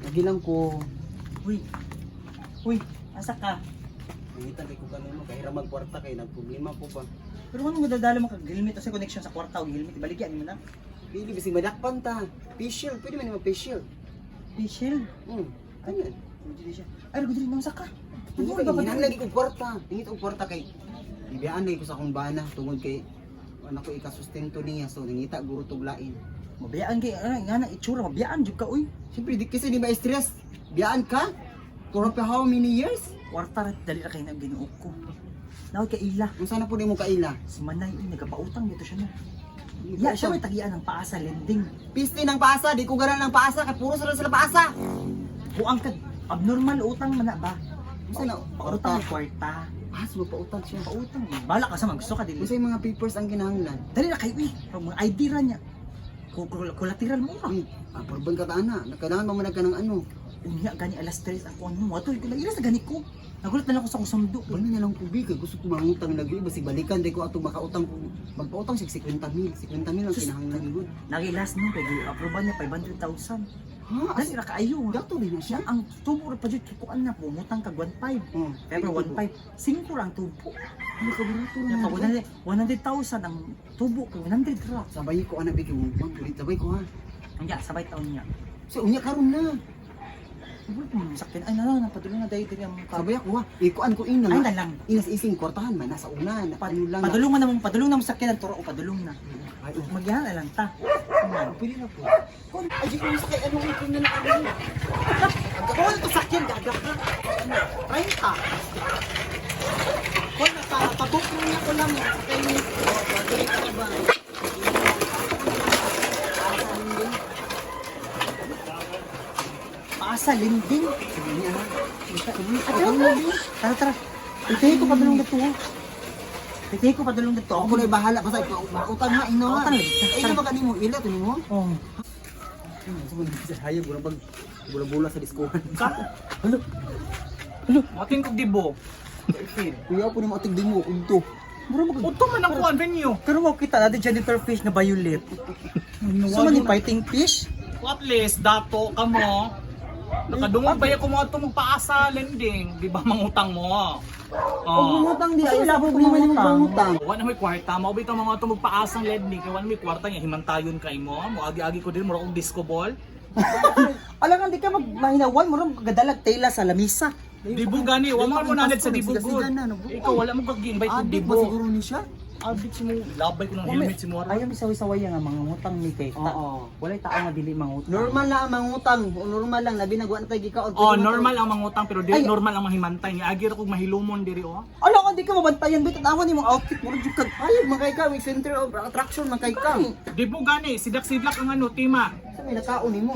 Lagi lang ko. Uy. Uy, asa ka? Nangita kay ko kanon kay hira magkwarta kay nagproblema ko ba. Pero ano mo dadala mo kag helmet sa connection sa kwarta o helmet ibaligyan mo na. Dili bisig madakpan ta. Face shield, pwede man mag face shield. Face shield. Ano yan? Ano siya? Ay, gudri nang saka. Hindi Ano ba ba lagi kog kwarta. Hingit og kwarta kay ibiyaan lagi ko sa akong bana tungod kay anak ko ikasustento niya, so nangita guro tuglain. Mabiyaan kay ano nga na itsura, mabiyaan jud ka uy. Siyempre di kasi di ba stress? Biyaan ka? For how many years? Kwarta ra dali ra kay na Ginoo ko. Nawag kay ila. Unsa na po nimo kaila? Si Manay uy nagapautang dito siya no. Ya, siya may tagian ng paasa lending. Piste ng paasa, di ko ganan ng paasa kay puro sila sila paasa. Buang ka abnormal utang man na ba? Unsa na Pautang kwarta? kwarta. Ah, so pautang siya. Pautang. Bala ka sa man gusto ka dili. Unsa yung mga papers ang kinahanglan? Dali ra kay uy. Mga ID ra niya. Kulateral mo ra. Uy, apurban ka ta ana. Kailangan ba man ka ng ano? Unya gani alas 3 ako ano ato ko ilas na gani ko. Nagulat na lang ako sa akong sundo. Bali na lang ko bi kay gusto ko mangutang lagi basig balikan di ko ato makautang ko. Magpautang sig 50 mil, 50 mil ang Sus. kinahanglan gud. Nagilas no kay gi-approve niya 500,000. Ha? Dali ra kaayo. Dato din na siya. Ang tubo ra pa jud kay kuan na pungutang kag 1.5. Oh, Pero 1.5, 5 ra ang tubo. Ano ka barato Nya na. pag 100,000 ang tubo kay 100 ra. Sabay ko ana bi kay sabay ko ha. Unya sabay taon niya. So unya karon na. Wala pa man sakyan. Ay na na padulong na dahil diri ang Sabay ako ha. Ikuan ko ina Ay nga. na lang. Inas ising kwartahan man nasa una na ano lang. Padulong na namang padulong na mo sakyan ang turo o padulong na. Ay, oh. Magyahan na lang ta. Ah, pwede na po. Kon, ay, di ko sakay, ano ko na lang ano. Kung ito sakyan gaga ka. 30. Kung na pa pabook mo niya ko lang mo sakay ni. Pwede ka ba? Paasa linding. Sige niya ha. Tara, tara, tara. Itahi ko padulong dito. Itahi ko padulong dito. Ako na bahala basta utang ha ino ha. Utang lagi. Ay na ba kanimo ila to nimo? Oh. Sa hayo gura pag bula-bula sa diskohan. Halo. Matin kog dibo. Kuya po nimo atig dimo udto. Mura mag Udto man ang kuan venue. Pero wow kita na janitor fish na violet. So man ni fighting fish? At least dato kamo. Nakadungog ba ko mga magpaasa lending, di ba mangutang mo? Og Oh. mangutang di Kasi ay wala sa akong problema nimo mangutang. mangutang. Wa na may kwarta, mao bitaw mga ito magpaasang lending kay wa na may kwarta niya himantayon kay mo. Moagi-agi ko din mura kog disco ball. Alam nga di ka magmahinawan mo gadalag tela sa lamisa. Dibo gani, wa man mo nanad sa dibo gud. Nagsiga-siga na, no? Ikaw wala mo kag invite og Adik dibo. ba siguro ni siya? Adik si mo labay ko ng helmet si mo. Ayaw misaway-saway nga mga ngutang ni kay ta. Oo. Walay tao nga dili mangutang. Normal na ang mangutang. O, normal lang labi na na tayo gikaon. Oh, normal ang mangutang pero Ay. di normal ang mahimantay. Agi ra kog mahilumon diri oh. Ala ka di ka mabantayan bit tanawan nimong outfit mo jud kag Ay, man kay ka, may center of attraction man kay ka. Dibo gani, sidak-sidlak ang ano tema. Sa may nakaon nimo.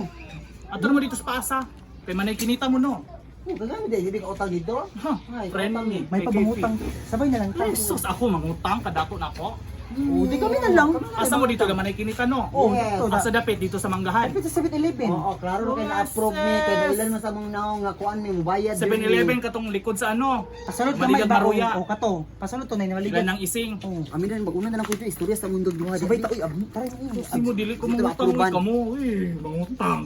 Ato mo dito sa paasa. Kay manay kinita mo no. Oh, gagamit dai hindi ka utang dito. Huh, Ay, friend utang ni. may pabangutang. Sabay na lang tayo. Ay, sus, ako mangutang kadato na ako. Oh, di kami na lang. Asa mo dito gamanay kinita no? Oh, Yes. dito na. Asa dapit dito sa Manggahan. Dapit sa 7-Eleven. Oo, klaro na kay na-approve ni kay dailan man sa mong naong nga kuan ni bayad. 7-Eleven katong likod sa ano. Pasalot ka may Maligag baong. maruya. O kato. Pasalot to na Ilan maligad. ng ising. Oh. Amin na maguna na lang ko ito istorya sa mundo duha. Sabay ta uy, tara uy. Kasi mo dili ko Dito mangutang uy approban. kamo uy, mangutang.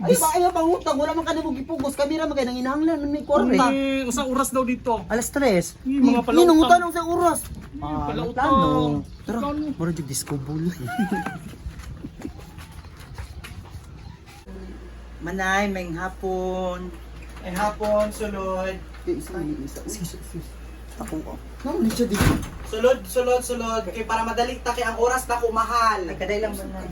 Ay ba ay pangutang wala man kanimo gipugos kamera man kay nanginahanglan man may kwarta. Eh, usa oras daw dito. Alas 3. Eh, mga Ni palautang. nangutang sa oras. Ah, Palautang. plano. Tara, Plano. mura jud disco ball. Manay, may hapon. Ay hapon, sulod. Eh, isa ni isa. Uy, sus. Ako ko. Nang ni siya dito. Sulod, sulod, sulod. Kay para madali ta kay ang oras na ko mahal. Ay, kaday lang manay.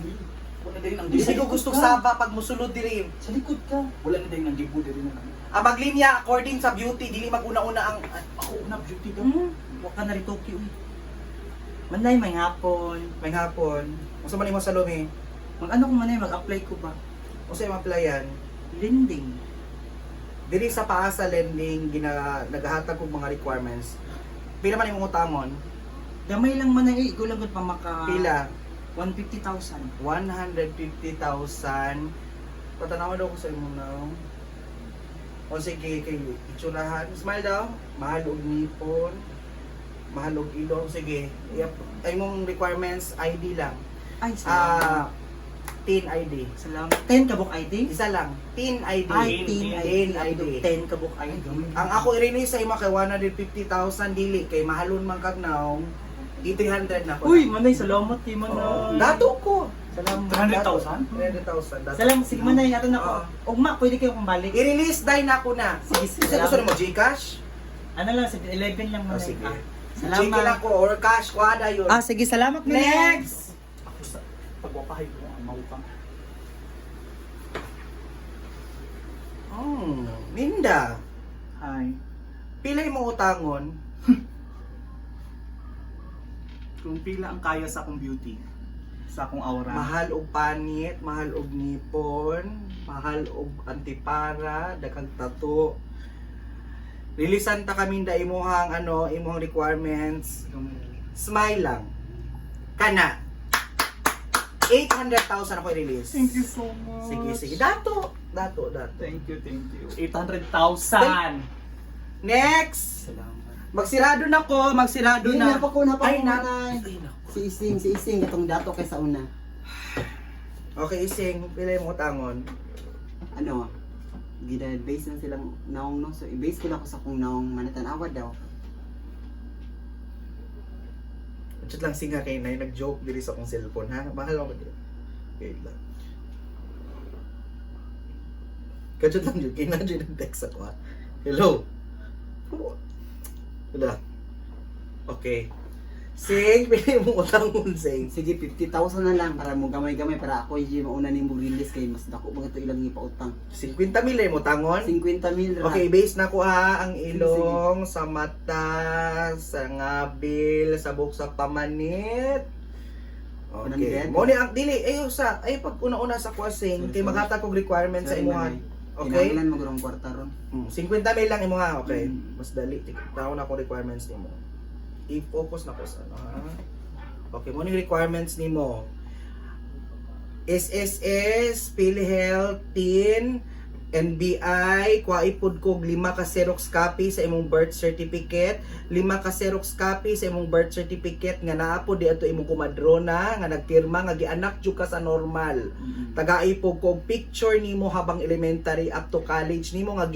Wala din ang Dili dibo. ko gusto saba pag musulod diri. Sa likod ka. Wala na din ang dibo diri na. Ang maglinya according sa beauty dili maguna-una ang Ako una beauty daw. Wa ka na rin Tokyo. Uy. Manay, may hapon. May hapon. Unsa man imo Salome? Mag ano ko manay, mag-apply ko ba? Unsa imong applyan? Lending. Diri sa paasa lending gina nagahatag og mga requirements. Pila man imong utangon? Gamay lang manay, eh, ikaw lang gud pa maka Pila? 150,000. 150,000. Patanawa daw ko sa imong naong. O sige, kay itsurahan. Smile daw. Mahal og ngipon. Mahal og ilong. Sige. Yep. Ay mong requirements, ID lang. Ay, salamat. Ah, TIN ID. Salamat. 10 ka book ID? Isa lang, TIN ID. Ay, 10 ID. TIN ID. 10 ka book ID. Ang ako i-release sa imo kay 150,000 dili kay mahalon man kag naong, di 300 na ko. Uy, manay, salamat kay Oo. manay. Dato ko. Salamat. 300,000? 300,000. Dato. Salamat, sige manay, ato na ko. Oo. Ugma, pwede kayo kumbalik. I-release dahil na ako na. Sige, sige. Kasi gusto mo GCash? Ano lang, 11 lang Oh, manay. sige. Ah, Salamat. salamat. Lang ko or cash ko ada yun. Ah, sige, salamat manay. Next! Ako sa pagwapahay ko ang mautang. Oh, Minda, Hi. pilay mo utangon. Kung pila ang kaya sa akong beauty, sa akong aura. Mahal og panit, mahal og ngipon, mahal og antipara, daghang tato. Releasean ta kami da imuhang ano, imuhang requirements. Smile lang. Kana. 800,000 ako i-release. Thank you so much. Sige, sige. Dato, dato, dato. Thank you, thank you. 800,000. Next! Salamat. Magsirado na ko, magsirado Di, na. napako, napako, Ay, na. manay. Ay, naku. Si Ising, si Ising, itong dato kay sa una. Okay, Ising, pilay mo utangon. Ano, gina-base lang silang naong no. So, i-base ko lang ko sa kung naong manatanawa daw. Chat lang singa kay Nay, nag-joke diri sa akong cellphone ha. Mahal ako diri. Wait lang. Kachat lang jud kay na jud nag-text ako ha. Hello. Wala. Okay. Sing, pili mo utangon, Sing. Sige, 50,000 na lang para mo gamay-gamay para ako yung mauna ni mo release kay mas dako mga ito ilang ipautang. 50 mil eh mo tangon? 50 mil ra. Okay, base na ko ha ang ilong, sa mata, sa ngabil, sa buhok sa pamanit. Okay. 100? Mo ni ang dili ayo sa ay pag una-una sa kuasing kay Sorry, sorry. maghatag kog requirement sa Sorry, imuha. manay. Okay? Kinahanglan mo gurong kwarta ron. 50 mil lang imuha, okay. Mm. Mas dali tao na akong requirements nimo. I-focus na ko sa ano ha. Okay, mo ni requirements nimo. SSS, PhilHealth, TIN, NBI, kuha ipod kog lima ka Xerox copy sa imong birth certificate, lima ka Xerox copy sa imong birth certificate nga naa po di ato imong kumadrona nga nagpirma nga gianak jud ka sa normal. Tagaipog kog picture nimo habang elementary up to college nimo nga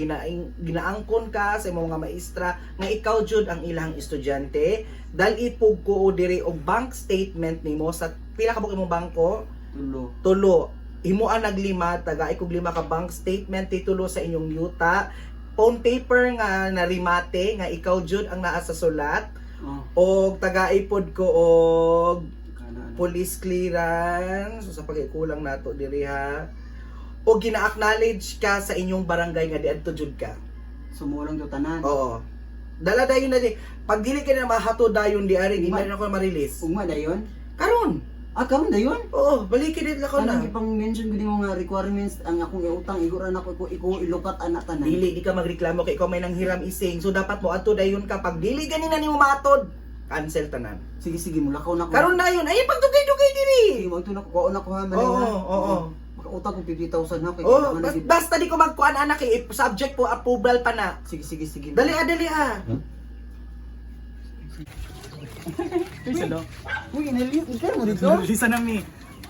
ginaangkon ka sa imong mga maestra nga ikaw jud ang ilang estudyante. Dal-ipog ko diri og bank statement nimo sa pila ka buok imong bangko? Tulo. Tulo. Imo ang naglima, taga ikog lima ka bank statement titulo sa inyong yuta, phone paper nga narimate nga ikaw jud ang naa sa sulat Oh, og tagaipod ko og kana ano. police clearance so sa pagikulang nato diri ha o gina-acknowledge ka sa inyong barangay nga diadto jud ka. Sumulong to tanan. Oo. Dala dayon na di. Pag dili ka na mahato dayon di ari, di na rin ako ma-release. Ugma dayon? Karon. Ah, karon dayon? Oo, balikin din ako na. Kanang ipang mention ko nimo nga requirements ang akong iutang iguran ako iko iko ilukat anak tanan. Dili di ka magreklamo kay ikaw may nanghiram ising. So dapat mo adto dayon ka pag dili gani na nimo maatod, cancel tanan. Sige sige, mulakaw na ko. Karon na yun. Ay pagdugay-dugay diri. Sige, mo na ko kuwaon na ko ha manay Oo, ha. oo. Makautang ko 50,000 ha kay Oh, kailangan na gid. basta di ko magkuan anak eh, subject po approval pa na. Sige sige sige. Dali ah, dali ah. Uy, salo. Uy, inaliyot ka mo dito. Lisa na mi.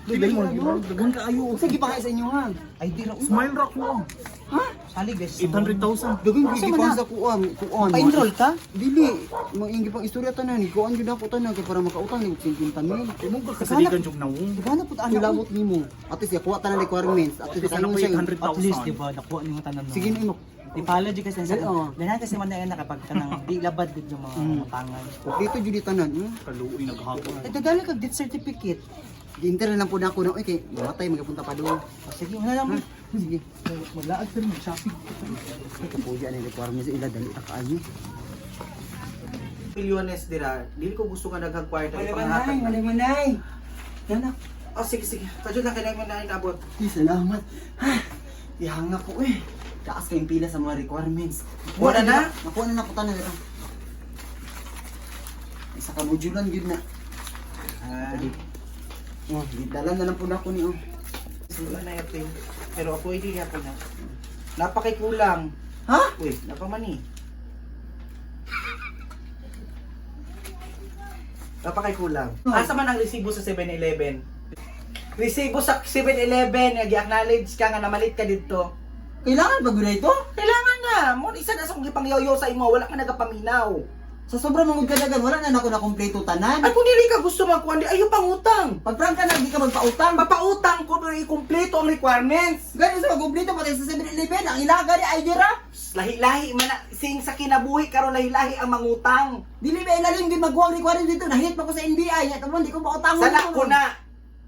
Dili mo daghan ka ayo. Sige pa kayo sa inyo ha. Ay di ra. Smile ra ko. Ha? Salig guys. 800,000. Daghan Asa gyud man na? sa kuan, kuan. Pa-enroll ka? Dili, mga pang istorya tanan, kuan gyud ako tanan kay para makautang ni 50 mil. Imo ka kasaligan jud nawong. Diba na put anak? Tulabot nimo. At least yakuha tanan requirements. At least At least makaingon ako siya. 800,000. At least, diba, nakuha niyo tanan no. Sige na imo. Ipala jud kasi sa Oo. Danahan kasi man na kapag kanang di labad gud yung mga utangan. Dito jud tanan. Kaluoy naghapon. Ay, dadala kag death certificate. Gi-enter na lang po na ako na, oy kay mamatay magapunta pa doon. O, sige, una lang. Sige. Maglaag sir mag shopping. Ay kapuya ni requirements ila dali ta kaayo. Milyones dira. Dili ko gusto nga daghang kwarta Wala ipanghatag manay, na. wala manay. Nanak. Oh, sige sige. Kadyo lang kailangan na inabot. Ay, salamat. Ha, ihanga ko eh. Taas kayong pila sa mga requirements. Wala na? Nakuha na ako tanan. Isa ka modulan yun na. Ah, Oh, gidala na lang po na ako ni oh. wala na yatin. Pero ako hindi ako na. Napakikulang. Ha? Uy, napamani. Napakikulang. Asa man ang resibo sa 7-Eleven? Resibo sa 7-Eleven nga gi-acknowledge ka nga namalit ka didto. Kailangan ba gud ito? Kailangan na. Mo isa na sa kong gipangyoyo sa imo, wala ka nagapaminaw. Sa sobra mong kadagan, wala na nako na kompleto tanan. Ay kung dili ka gusto magkuan di ayo pangutang. Pag ka na, di ka magpautang. Papautang ko pero ikumpleto ang requirements. Ganun sa magkumpleto pati sa 7-Eleven, ang ilaga ni ID ra. Lahi-lahi man na sing sa kinabuhi karon lahi-lahi ang mangutang. Dili ba ilalim gid magkuha ang requirements dito, nahit pa ko sa NBI, nya karon di ko pautangon. Sana ko na.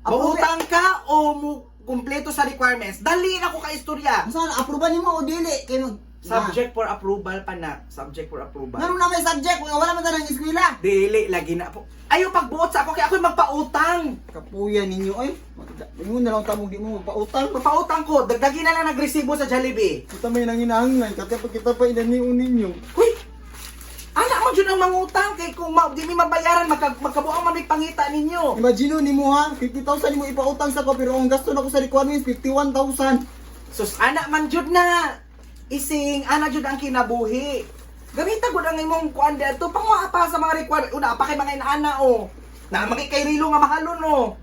Approve. Mautang ka o mo kumpleto sa requirements. Dali na ko ka istorya. Unsa na approve nimo o dili kay mag Subject for approval pa na. Subject for approval. Ngano na may subject nga wala man tanang eskwela. Dili lagi na po. Ayo pagbuot sa ako kay ako'y magpautang. Kapuya ninyo ay. Ingon na lang tamong di mo magpautang. Magpautang ko, dagdagi na lang nagresibo sa Jollibee. Kita may nanginahanglan, katya pag kita pa inanion ninyo. Huy! Anak mo dyan ang mangutang kay kung di mi mabayaran magkabuang man may pangita ninyo. Imagine nimo ha, 50,000 nimo ipautang sa ko pero ang gasto nako sa requirements 51,000. Sus anak man jud na. Ising ana jud ang kinabuhi. Gamita gud ang imong kuan dito panguha pa sa mga requirement. Una pa kay mga inaana o. Na mga kay rilo nga mahalon o.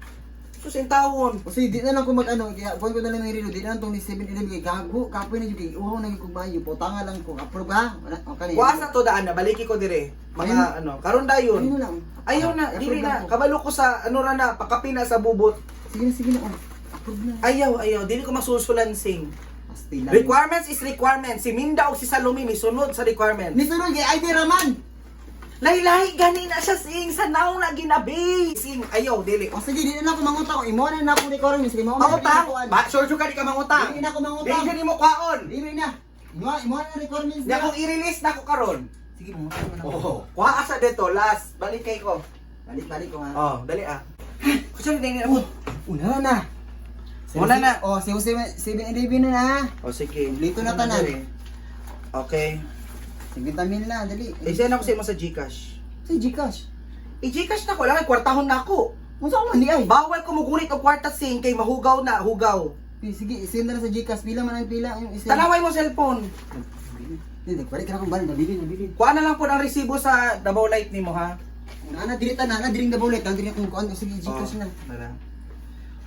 Sus intawon. Kasi di na lang ko mag-ano, kaya kuhan ko na lang ng relo, di na lang tong ni 7-Eleven kay gago, kapoy na jud kay uhaw na gyud kog bayo, putanga lang ko, approve ha. Wala, okay. Kuha sa to daan na baliki ko dire. Mga Ayun. ano, karon dayon. Ayun na lang. Ayaw na, Approve dili lang na. ko. Kabalo ko sa ano ra na, pakapina sa bubot. Sige na, oh. Approve na. Ayaw, ayaw, dili ko masusulansing. Pasti lang. Requirements is requirements. Si Minda o si Salome misunod sa requirements. Nisunod kay ID raman. Lahi-lahi gani na siya sing sa naong na ginabi. Sing ayaw dili. O sige, di na lang ko mangutang ko. Imo na na akong requirements kay mao. man Mangutang? kuan. Ba, sure ka di ka mangutang. Dili na ako mangutang. Dili mo kwaon. Dili na. Imo na requirements Di akong i-release na ko karon. Sige, mangutang na lang. Oh, kuha asa dito last. Balik kay ko. Balik balik ko ha. Oh, dali ah. Kusa ni mo. Una na. Una na. Oh, 7-Eleven na na. Oh, sige. Dito na tanan. Okay. 50 mil na, dali. I-send ako sa imo sa GCash. Sa GCash. I-GCash na ko lang, ay kwartahon na ako. Unsa ko man di ay? Bawal ko mugunit og kwarta sing kay mahugaw na, hugaw. Eh, sige, i-send na lang sa GCash. Pila man ang pila yung i-send. Tanaway mo cellphone. Hindi, nagbalik ka na akong balon. Nabilin, nabilin. Kuha na lang po ang resibo sa Davao Light nimo ha. Una na, diri tanan, na diri na bulit. Ang diri akong kuan. Sige, GCash na. Dala.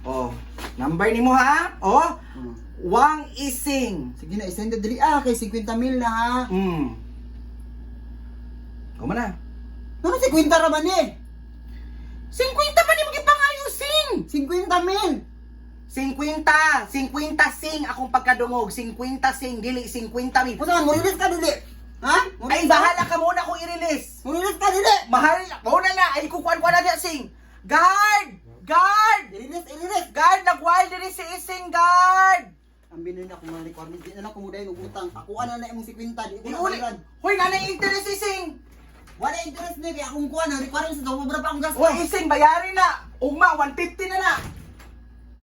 Oh, number nimo ha? Oh, Oh. Wang Ising. Sige na, i-send na diri. Ah, kay 50 mil na ha. Kuma na. Ano 50 ra man eh? 50 pa nimo gipangayo sing. 50 mil. 50, 50 sing akong pagkadungog, 50 sing dili 50 mil. Unsa man, mo-release ka dili? Ha? Ay bahala ka muna kung i-release. Mo-release ka dili. Mahal, muna na ay kukuan ko na diya sing. Guard! Guard! I-release, i-release. Guard nagwild diri si Ising guard. Ang binuhin ako mga requirements. Di na lang kumuday og utang. Ako na na imong 50. Di ko na Iuli. bayaran. Hoy, nanay interest Ising. Wala interest ni kay akong kuan ang requirements sa sobra pa akong gasto. Hoy, Ising bayarin na. Ugma 150 na na.